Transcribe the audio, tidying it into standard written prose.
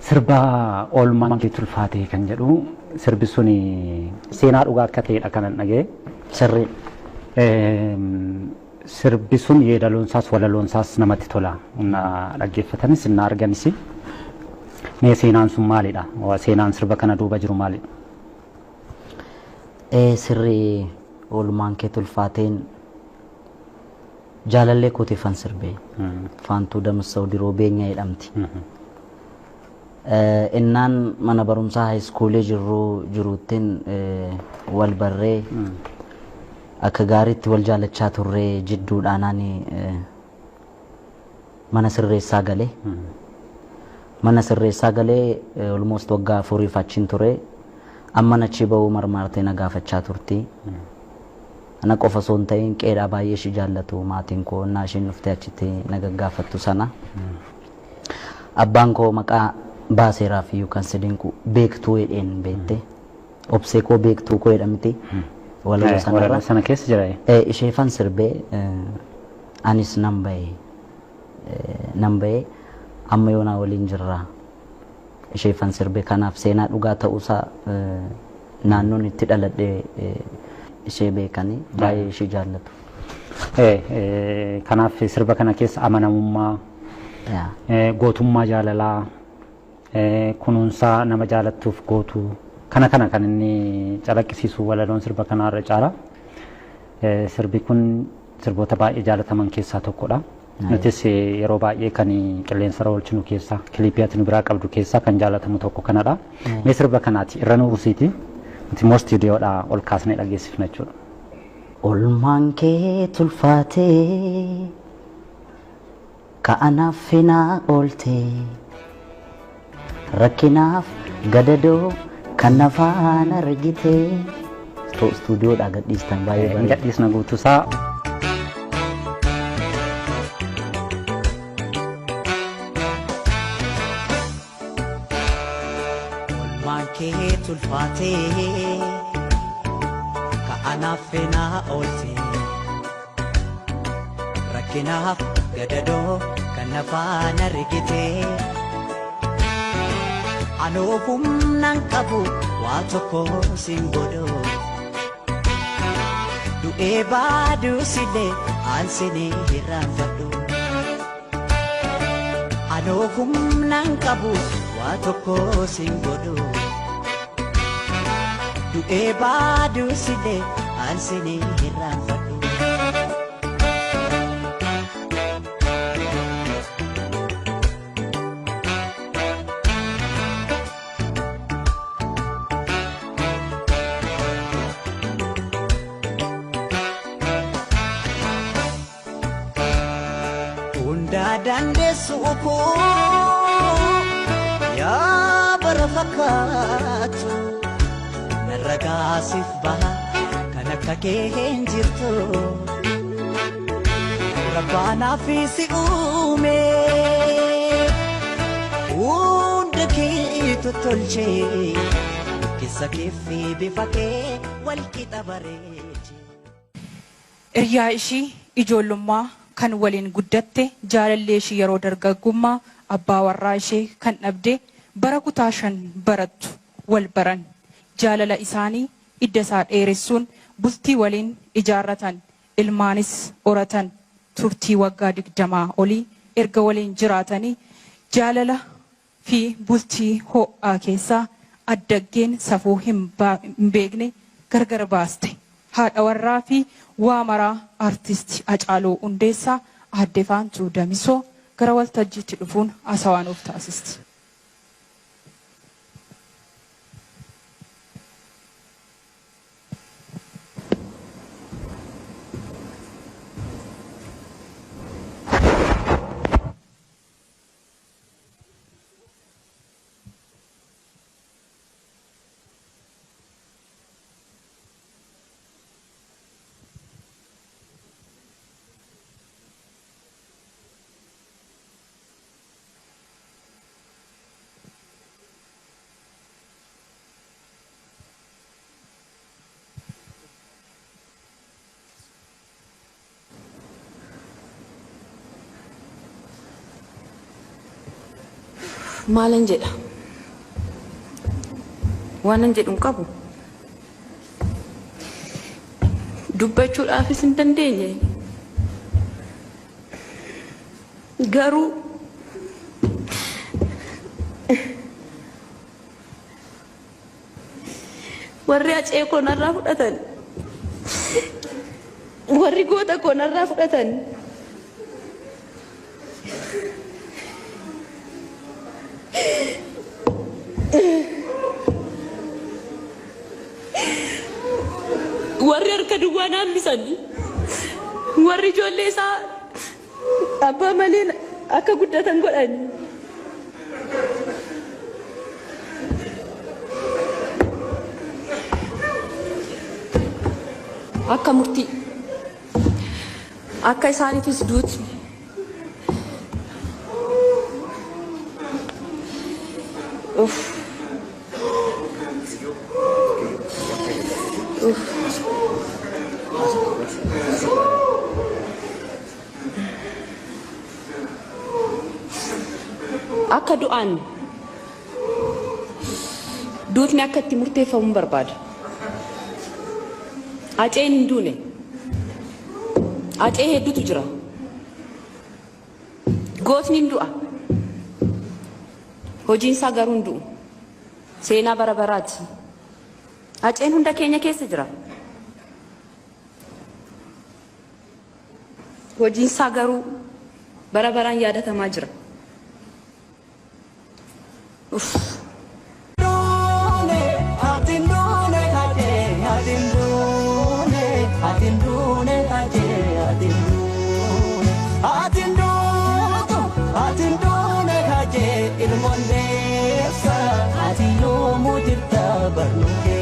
Sirba oolmaan keetti ulfaate kan jedhu sirbi sun seenaa dhugaa akka ta'edha kanan dhaga'e. Sirrii. Sirbi sun yeedaloonsaas walaloonsaas namatti tola. Na dhaggeeffatanis na arganis. Mee seenaan sun maalidha? Seenaan sirba kana duuba jiru maalidha? Sirrii oolmaan keetti ulfaateen jaalallee kootiifan sirbee Faantuu Damissoo Diroo Beenyaa jedhamti. Innaan mana barumsaa haayiskuulii jiruuttiin wal barree akka gaariitti wal jaalachaa turree jidduudhaan ani mana sirreessaa galee. Mana sirreessaa galee almost waggaa 4 achiin ture. Amma achi ba'uu marmaartee na gaafachaa turti. Ana qofa osoo hin ta'in qeedhaa baay'ee ishii jaallatu maatiin koo innaa isheen dhuftee achitti na gaggaafattu sana. Abbaan koo maqaa baaseeraaf iyyuu kan si dinqu beektuu jedheen beekte. Obsee koo beektuu koo jedhamti. Walaloo sanarra. Walaloo sana keessa jira. Isheefan sirbee anis nan bahe. Nan bahe amma yoonaa waliin jirra. Isheefan sirbe kanaaf seenaa dhugaa ta'uusaa naannoon itti dhaladhe ishee beekanii baay'ee ishee jaallatu. Kanaaf sirba kana keessa amanamummaa, gootummaa jaalalaa, kunuunsaa nama jaalattuuf gootu kana kan inni calaqqisiisu walaloon sirba kanaa irra caala. Sirbi kun sirboota baay'ee jaalataman keessaa tokkodha. Nutis yeroo baay'ee kan qilleensarra oolchinu keessaa kiliipii ati nu biraa qabdu keessaa kan jaalatamu tokko kanadha. Mee sirba kanaati irra nu busiiti. Nuti immoo istuudiyoodhaa ol kaasnee dhageessifna jechuudha. Olmaan kee tulfaatee ka'anaaf finaa ooltee rakkinaaf gadadoo kan nafaan argite. Istuudiyoodhaa gadhiistan baay'ee bareeda. Gadhiisna guutuusaa. Olmaan kee tulfaatee ka'anaaf finaa ooltee rakkinaaf gadadoo kan nafaan argite. Anoo humnaan qabu waa tokko siin godhu. Du'ee baaduusillee aansinii hirraanfadhu. Anoo humnaan qabu waa tokko siin godhu. Du'ee baaduusillee aansinii hirraanfadhu. Hundaa dandeessu koo yaa bara fakkaatu narra gaasiif baha kan akka kee hin jirtu. Rabbaanaaf si uume hunda kee tottolchee keessa kee fi bifa kee wal qixa bareeche. Hiriyaa ishii ijoollummaa kan waliin guddatte jaalallee ishii yeroo dargaggummaa abbaa warraa ishee kan dhabde bara kutaa 5 barattu wal baran. Jaalala isaanii idda isaa dheeressuun bultii waliin ijaarratan ilmaanis horatan turtii waggaa 20 olii erga waliin jiraatanii jaalala fi bultii ho'aa keessaa addaggeen safuu hin beekne gargar baaste. Haadha warraa fi waa maraa artisti Hacaaluu Hundeessaa Aadde Faantuu Damisoo gara waltajjiitti dhufuun haasawaa nuuf taasisti. Maalan jedha? Waanan jedhu hin qabu. Dubbachuudhaafis hin dandeenye. Garuu warri Hacee koo narraa fudhatan, warri goota koo narraa fudhatan, warri harka duwwaa na hambisan, warri ijoollee isaa abbaa malee akka guddatan godhan. Akka murtii akka isaaniifis duuti Uff. Uff. Akka du'aan duutni akka itti murteeffamu barbaada. Haceen hin duune. Hacee hedduutu jira. Gootni hin du'a. Hojiin isaa garuu hin du'u. Seenaa bara baraati. Haceen hunda keenya keessa jira. Hojiin isaa garuu bara baraan yaadatamaa jira. Uff. Ati yoomuu jirta barnuu.